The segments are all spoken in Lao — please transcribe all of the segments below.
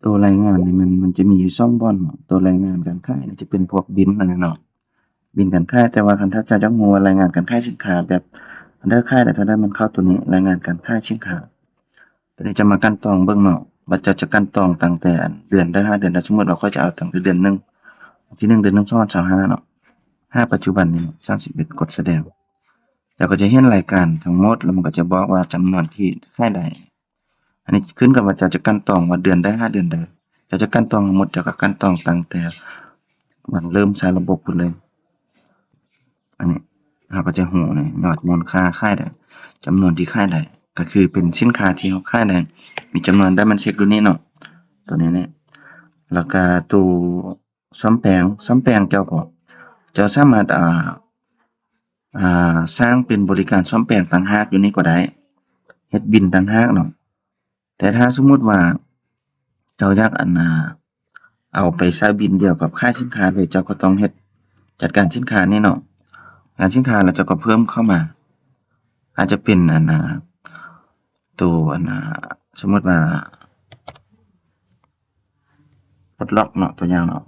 ໂຕລາຍງານນີ້ມັນ ມັນຈະມີຢູ່ສອງບ່ອນເນາະ. ໂຕລາຍງານການຂາຍນີ້ຈະເປັນພວກບິນຫັ້ນແຫຼະເນາະ, ບິນການຂາຍ. ແຕ່ວ່າຄັນຖ້າເຈົ້າຢາກຮູ້ວ່າລາຍງານການຂາຍສິນຄ້າແບບ ອອເດີຂາຍໄດ້ເທົ່າໃດ ມັນເຂົ້າໂຕນີ້ ລາຍງານການຂາຍສິນຄ້າ. ໂຕນີ້ຈະມາກັ່ນຕອງເບິ່ງເນາະ ວ່າເຈົ້າຈະກັ່ນຕອງຕັ້ງແຕ່ເດືອນໃດຫາເດືອນໃດ. ສົມມຸດວ່າຂ້ອຍຈະເອົາຕັ້ງແຕ່ເດືອນໜຶ່ງ ວັນທີໜຶ່ງ ເດືອນໜຶ່ງ ສອງພັນຊາວຫ້າເນາະ ຫາປັດຈຸບັນນີ້ ສາມສິບເອັດ ກົດສະແດງ. ເຈົ້າກໍຈະເຫັນລາຍການທັງໝົດ ແລ້ວມັນກໍຈະບອກວ່າຈຳນວນທີ່ຂາຍໄດ້. ອັນນີ້ຂຶ້ນກັບວ່າເຈົ້າຈະກັ່ນຕອງວ່າເດືອນໃດຫາເດືອນໃດ. ເຈົ້າຈະກັ່ນຕອງທັງໝົດ ເຈົ້າກໍກັ່ນຕອງຕັ້ງແຕ່ວັນເລີ່ມໃຊ້ລະບົບພຸ້ນເລີຍ. ອັນນີ້ເຮົາກໍຈະຮູ້ນີ້ ຍອດມູນຄ່າຂາຍໄດ້ ຈຳນວນທີ່ຂາຍໄດ້ ກໍຄືເປັນສິນຄ້າທີ່ເຮົາຂາຍໄດ້ ມີຈຳນວນໃດ ມັນເຊັກຢູ່ນີ້ເນາະ ໂຕນີ້ນີ້. ແລ້ວກໍໂຕ ສ້ອມແປງ ສ້ອມແປງເຈົ້າກໍ ເຈົ້າສາມາດ ອ່າ ອ່າ ສ້າງເປັນບໍລິການສ້ອມແປງຕ່າງຫາກຢູ່ນີ້ກໍໄດ້ ເຮັດບິນຕ່າງຫາກເນາະ. ແຕ່ຖ້າສົມມຸດວ່າເຈົ້າຢາກ ອັນນ່າ ເອົາໄປໃຊ້ບິນດຽວກັບຂາຍສິນຄ້າເລີຍ ເຈົ້າກໍຕ້ອງເຮັດ ຈັດການສິນຄ້ານີ້ເນາະ ການສິນຄ້າ ແລ້ວເຈົ້າກໍເພີ່ມເຂົ້າມາ ອາດຈະເປັນ ອັນນ່າ ໂຕ ອັນນ່າ ສົມມຸດວ່າ ປົດລັອກເນາະ ຕົວຢ່າງເນາະ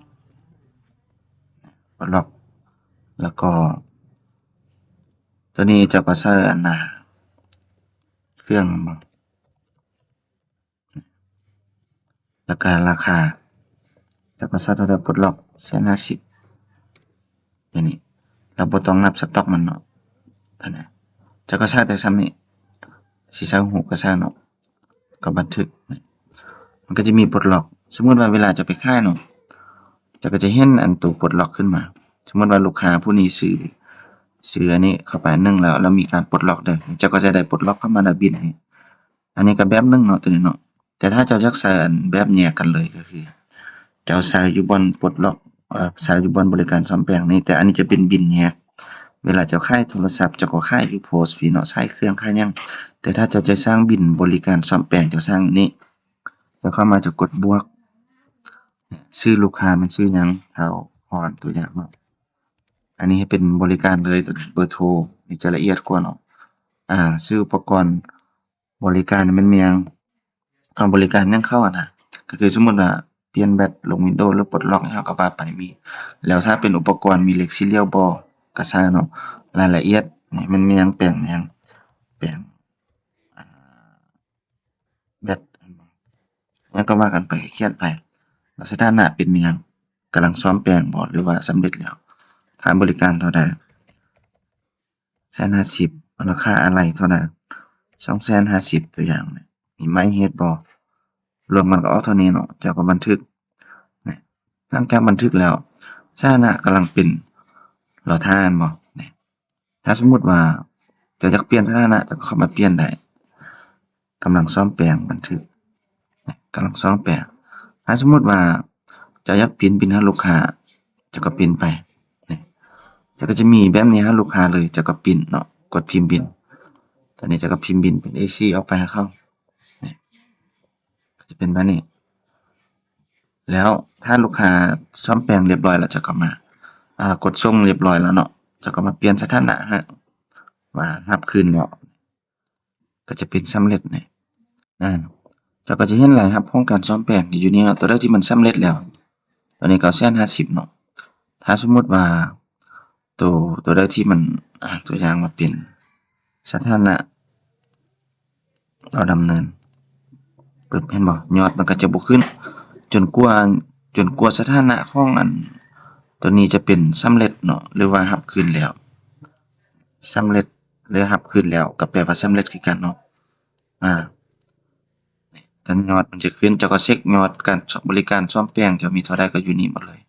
ປົດລັອກ ແລ້ວກໍຕົວນີ້ເຈົ້າກໍໃສ່ອັນນ່າ ເຄື່ອງ ແລ້ວກໍລາຄາ ເຈົ້າກໍໃສ່ເທົ່າໃດ ປົດລັອກ ແສນຫ້າສິບ ແບບນີ້ ແລ້ວບໍ່ຕ້ອງນັບສະຕັອກມັນເນາະ ເທົ່ານັ້ນ ເຈົ້າກໍໃສ່ແຕ່ສ່ຳນີ້ ຊິໃສ່ຫົວກໍໃສ່ເນາະ ກໍບັນທຶກ ມັນກໍຈະມີປົດລັອກ. ສົມມຸດວ່າເວລາເຈົ້າໄປຂາຍເນາະ ເຈົ້າກໍຈະເຫັນອັນໂຕປົດລັອກຂຶ້ນມາ. ສົມມຸດວ່າລູກຄ້າຜູ້ນີ້ຊື້ ຊື້ອັນນີ້ເຂົ້າໄປອັນໜຶ່ງແລ້ວ ແລ້ວມີການປົດລັອກເດີ ເຈົ້າກໍຈະໄດ້ປົດລັອກເຂົ້າມາໃນບິນນີ້. ອັນນີ້ກໍແບບໜຶ່ງເນາະ ໂຕນີ້ເນາະ. ແຕ່ຖ້າເຈົ້າຢາກໃຊ້ອັນແບບແຍກກັນເລີຍ ກໍຄືເຈົ້າໃສ່ຢູ່ບ່ອນປົດລັອກ ເອີ ໃສ່ຢູ່ບ່ອນບໍລິການສ້ອມແປງນີ້ ແຕ່ອັນນີ້ຈະເປັນບິນແຍກ. ເວລາເຈົ້າຂາຍໂທລະສັບ ເຈົ້າກໍຂາຍຢູ່ໂພສພີ້ເນາະ ຂາຍເຄື່ອງຂາຍຫຍັງ. ແຕ່ຖ້າເຈົ້າຈະສ້າງບິນບໍລິການສ້ອມແປງ ເຈົ້າສ້າງນີ້ ເຈົ້າເຂົ້າມາ ເຈົ້າກົດບວກ ຊື່ລູກຄ້າແມ່ນຊື່ຫຍັງ ທ້າວພອນ ຕົວຢ່າງເນາະ. ອັນນີ້ໃຫ້ເປັນບໍລິການເລີຍ ເບີໂທນີ້ຈະລະອຽດກວ່າເນາະ. ອາ ຊື່ອຸປະກອນ ບໍລິການແມ່ນຫຍັງ ເອົາບໍລິການຫຍັງເຂົ້າຫັ້ນນະ ກໍຄືສົມມຸດວ່າປ່ຽນແບັດ ລົງວິນໂດ ຫຼືປົດລັອກຫຍັງ ເຮົາກໍວ່າໄປມີ. ແລ້ວຖ້າເປັນອຸປະກອນ ມີເຫຼັກສີ່ຫຼ່ຽວບໍ່ ກໍໃສ່ເນາະ. ລາຍລະອຽດນີ້ແມ່ນຫຍັງ ແປງຫຍັງ ແປງ ອາ ແບັດ ຫຍັງກໍວ່າກັນໄປ ຂຽນໄປ. ແລ້ວສະຖານະເປັນຫຍັງ ກຳລັງສ້ອມແປງບໍ່ ຫຼືວ່າສຳເລັດແລ້ວ ຄ່າບໍລິການເທົ່າໃດ ແສນຫ້າສິບ ລາຄາອາໄຫຼ່ເທົ່າໃດ ສອງແສນຫ້າສິບ ຕົວຢ່າງນີ້ ມີໄມ້ເຮັດບໍ່ ລວມກັນກໍອອກເທົ່ານີ້ເນາະ. ເຈົ້າກໍບັນທຶກ ນີ້ ຫຼັງຈາກບັນທຶກແລ້ວ ສະຖານະກຳລັງເປັນ ລໍຖ້າແມ່ນບໍ່ ນີ້. ຖ້າສົມມຸດວ່າເຈົ້າຢາກປ່ຽນສະຖານະ ເຈົ້າກໍເຂົ້າມາປ່ຽນໄດ້ ກຳລັງສ້ອມແປງ ບັນທຶກ ນີ້ ກຳລັງສ້ອມແປງ. ຖ້າສົມມຸດວ່າເຈົ້າຢາກປິ່ນບິນໃຫ້ລູກຄ້າ ເຈົ້າກໍປິ່ນໄປ ນີ້ ເຈົ້າກໍຈະມີແບບນີ້ໃຫ້ລູກຄ້າເລີຍ. ເຈົ້າກໍປິ່ນເນາະ ກົດພິມບິນ ຕອນນີ້ເຈົ້າກໍພິມບິນເປັນ ເອສີ່ ອອກໄປໃຫ້ເຂົາ ນີ້ ກໍຈະເປັນແບບນີ້. ແລ້ວຖ້າລູກຄ້າສ້ອມແປງລຽບຮ້ອຍແລ້ວ ເຈົ້າກໍມາ ອາ ກົດສົ່ງລຽບຮ້ອຍແລ້ວເນາະ ເຈົ້າກໍມາປ່ຽນສະຖານະໃຫ້ວ່າຮັບຄືນແລ້ວ ກໍຈະເປັນສຳເລັດນີ້ ອາ ເຈົ້າກໍຈະເຫັນລາຍຮັບຂອງການສ້ອມແປງຢູ່ນີ້ເນາະ. ຕົວໃດທີ່ມັນສຳເລັດແລ້ວ ຕົວນີ້ກໍແສນຫ້າສິບເນາະ. ຖ້າສົມມຸດວ່າໂຕ ຕົວໃດທີ່ມັນ ອາ ຕົວຢ່າງວ່າເປັນສະຖານະ ເອົາດຳເນີນ ປຶບ ເຫັນບໍ່ ຍອດມັນກໍຈະບໍ່ຂຶ້ນ ຈົນກວ່າ ຈົນກວ່າສະຖານະຂອງອັນຕົວນີ້ຈະເປັນສຳເລັດເນາະ ຫຼືວ່າຮັບຄືນແລ້ວ. ສຳເລັດ ຫຼືຮັບຄືນແລ້ວ ກໍແປວ່າສຳເລັດຄືກັນເນາະ. ອາ ຄັນຍອດມັນຈະຂຶ້ນ ເຈົ້າກໍເຊັກຍອດການບໍລິການສ້ອມແປງ ເຈົ້າມີເທົ່າໃດກໍຢູ່ນີ້ໝົດເລີຍ.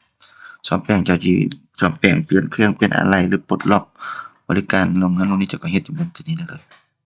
ສ້ອມແປງ ເຈົ້າຊິສ້ອມແປງ ປ່ຽນເຄື່ອງ ປ່ຽນອາໄຫຼ່ ຫຼືປົດລັອກ ບໍລິການໂຮງງານໂຮງນີ້ ເຈົ້າກໍເຮັດຢູ່ບົນຕົວນີ້ໄດ້ເລີຍ.